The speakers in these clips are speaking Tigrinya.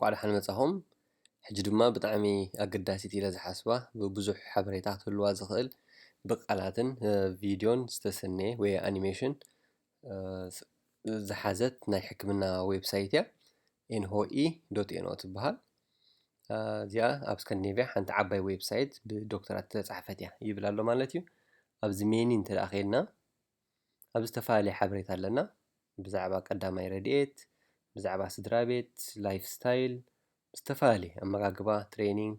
እንኳዕ ደሓን መጻኹም። ሕጂ ድማ ብጣዕሚ ኣገዳሲት ኢለ ዝሓስባ፣ ብብዙሕ ሓበሬታ ክህልዋ ዝኽእል፣ ብቃላትን ቪድዮን ዝተሰነየ ወይ ኣኒሜሽን ዝሓዘት ናይ ሕክምና ዌብሳይት እያ። ኤንሆኢ ዶት ኤንኦ ትበሃል። እዚኣ ኣብ ስካንዲኔቪያ ሓንቲ ዓባይ ዌብሳይት ብዶክተራት ዝተጻሕፈት እያ ይብል ኣሎ ማለት እዩ። ኣብዚ ሜኒ እንተ ደኣ ኸይድና፣ ኣብ ዝተፈላለየ ሓበሬታ ኣለና። ብዛዕባ ቀዳማይ ረድኤት፣ ብዛዕባ ስድራ ቤት፣ ላይፍ ስታይል፣ ዝተፈላለየ ኣመጋግባ፣ ትሬኒንግ፣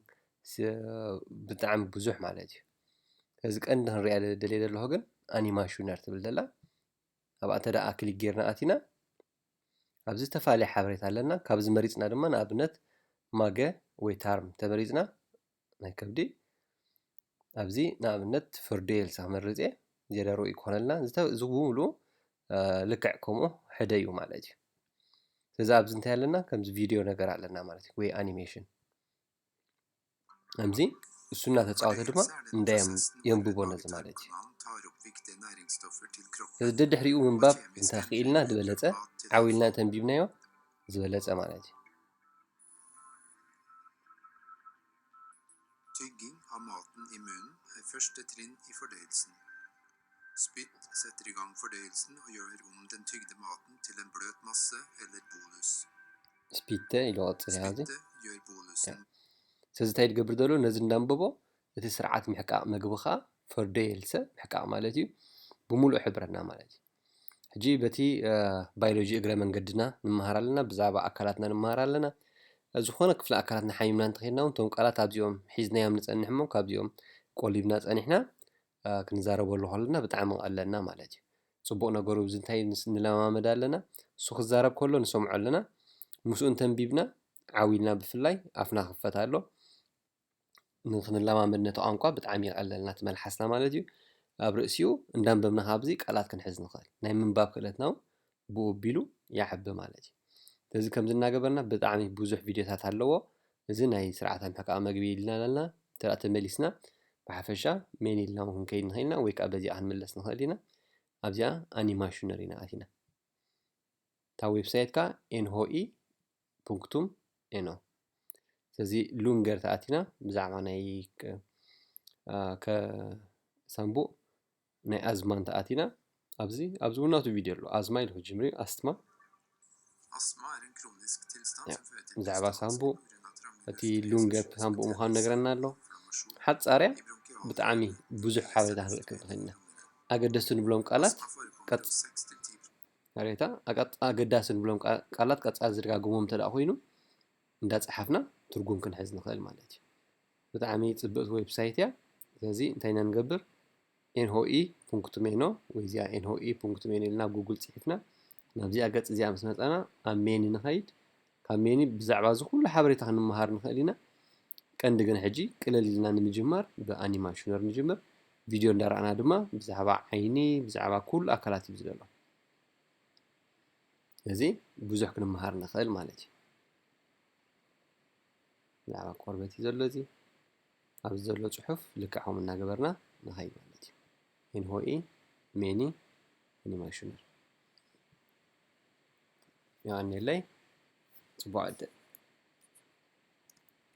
ብጣዕሚ ብዙሕ ማለት እዩ። እዚ ቀንዲ ክንሪኣ ደልየ ዘለኹ ግን ኣኒማሹነር ትብል ዘላ። ኣብኣ እንተ ደኣ ክሊክ ጌርና ኣቲና፣ ኣብዚ ዝተፈላለየ ሓበሬታ ኣለና። ካብዚ መሪጽና ድማ ንኣብነት ማገ ወይ ታርም ተመሪጽና ናይ ከብዲ፣ ኣብዚ ንኣብነት ፍርዶ ኤልሳ ክመርጽ እየ። ዝያዳ ርኡይ ክኾነልና፣ እዚ ብምሉኡ ልክዕ ከምኡ ሕደ እዩ ማለት እዩ። ስለዚ ኣብዚ እንታይ ኣለና? ከምዚ ቪድዮ ነገር ኣለና ማለት እዩ፣ ወይ ኣኒሜሽን። ከምዚ እሱ እናተጻወተ ድማ እንዳየም-፣ የንብቦ ነዚ ማለት እዩ። ስለዚ ደድሕሪኡ ምንባብ እንተኽኢልና ዝበለጸ፣ ዓው ኢልና ተንቢብናዮ ዝበለጸ ማለት እዩ። Tygging av maten i munnen er første trinn i fordøyelsen. Spytt setter i gang fordøyelsen og gjør om den tygde maten til en bløt masse eller bolus. ስፒተ ኢሉ ቀጽል ያዚ። Spyttet gjør bolusen. ስለዚ እንታይ ዝገብር ዘሎ ነዚ እንዳንበቦ እቲ ስርዓት ምሕቃቕ ምግቢ ከዓ ፈርዶ የልሰ ምሕቃቕ ማለት እዩ። ብምሉእ ሕብረና ማለት እዩ። ሕጂ በቲ ባዮሎጂ እግረ መንገድና ንምሃር ኣለና፣ ብዛዕባ ኣካላትና ንምሃር ኣለና። ዝኾነ ክፍሊ ኣካላትና ሓሚምና እንተኸድና እውን እቶም ቃላት ኣብዚኦም ሒዝናዮም ንጸንሕ እሞ ካብዚኦም ቆሊብና ጸኒሕና ክንዛረበሉ ከለና ብጣዕሚ ቀለልና ማለት እዩ። ጽቡቕ ነገሩ እዚ እንታይ ንስ-፣ ንለማመድ ኣለና፣ እሱ ክዛረብ ከሎ ንሰምዖ ኣለና። ምስኡ እንተንቢብና ዓው ኢልና ብፍላይ ኣፍና ክፈት ኣሎ። ንክንለማመድ ነቲ ቋንቋ ብጣዕሚ ይቐለልና እቲ መልሓስና ማለት እዩ። ኣብ ርእሲኡ እንዳንበብና ካብዚ ቃላት ክንሕዝ ንኽእል። ናይ ምንባብ ክእለትና እውን ብኡ ኣቢሉ ይዓቢ ማለት እዩ። ስለዚ ከምዚ እናገበርና ብጣዕሚ ብዙሕ ቪድዮታት ኣለዎ። እዚ ናይ ስርዓተ ምሕቃቕ መግቢ ኢልና ኣለና። እንተ ደኣ ተመሊስና ብሓፈሻ ሜን ኢልና እውን ክንከይድ ንኽእል ኢና፣ ወይ ከዓ በዚኣ ክንምለስ ንኽእል ኢና። ኣብዚኣ ኣኒማሹነር ኢና ኣቲና። እታ ዌብሳይት ከዓ ኤንሆኢ ፑንክቱም ኤኖ። ስለዚ ሉንገር ተኣቲና ብዛዕባ ናይ ከ-፣ አ፣ ከሳምቡእ ናይ ኣዝማ እንተኣቲና ኣብዚ፣ ኣብዚ ውናቱ ቪድዮ ኣሎ። ኣዝማ ኢሉ ክጅምር እዩ፣ ኣስትማ። Astma er en kronisk tilstand Ja, som fører til ብዛዕባ ሳምቡእ፣ på grunn av trange እቲ ሉንገር ሳምቡእ ምዃኑ ነግረና ኣሎ። ሓጻርያ ብጣዕሚ ብዙሕ ሓበሬታ ክንረክብ ንኽእል ኢና። ኣገደስቲ ንብሎም ቃላት ቀጽ-፣ ሓበሬታ ኣቀጽ-፣ ኣገዳሲ ንብሎም ቃ-፣ ቃላት ቀጻሊ ዝደጋግሞም እንተ ደኣ ኮይኑ እንዳጸሓፍና ትርጉም ክንሕዝ ንኽእል ማለት እዩ። ብጣዕሚ ጽብቕቲ ዌብሳይት እያ። ስለዚ እንታይ ኢና ንገብር? ኤንሆኢ ፑንክቱ ሜኖ ወይ እዚኣ ኤንሆኢ ፑንክቱ ሜኖ ኢልና ጉግል ጽሒፍና ናብዚኣ ገጽ እዚኣ ምስ መጻና ኣብ ሜኒ ንኸይድ። ካብ ሜኒ ብዛዕባ እዚ ኩሉ ሓበሬታ ክንመሃር ንኽእል ኢና። ቀንዲ ግን ሕጂ ቅልል ኢልና ንምጅማር ብኣኒማሽነር ንጅምር። ቪድዮ እንዳረኣና ድማ ብዛዕባ ዓይኒ፣ ብዛዕባ ኩሉ ኣካላት እዩ ዝደሎ። ስለዚ ብዙሕ ክንመሃር ንኽእል ማለት እዩ። ብዛዕባ ቆርበት እዩ ዘሎ እዚ። ኣብዚ ዘሎ ጽሑፍ ልክዕ ከምኡ እናገበርና ንኸይድ ማለት እዩ። ኤንሆኢ ሜኒ ኣኒማሽነር። የቐንየለይ። ጽቡቕ ዕድል።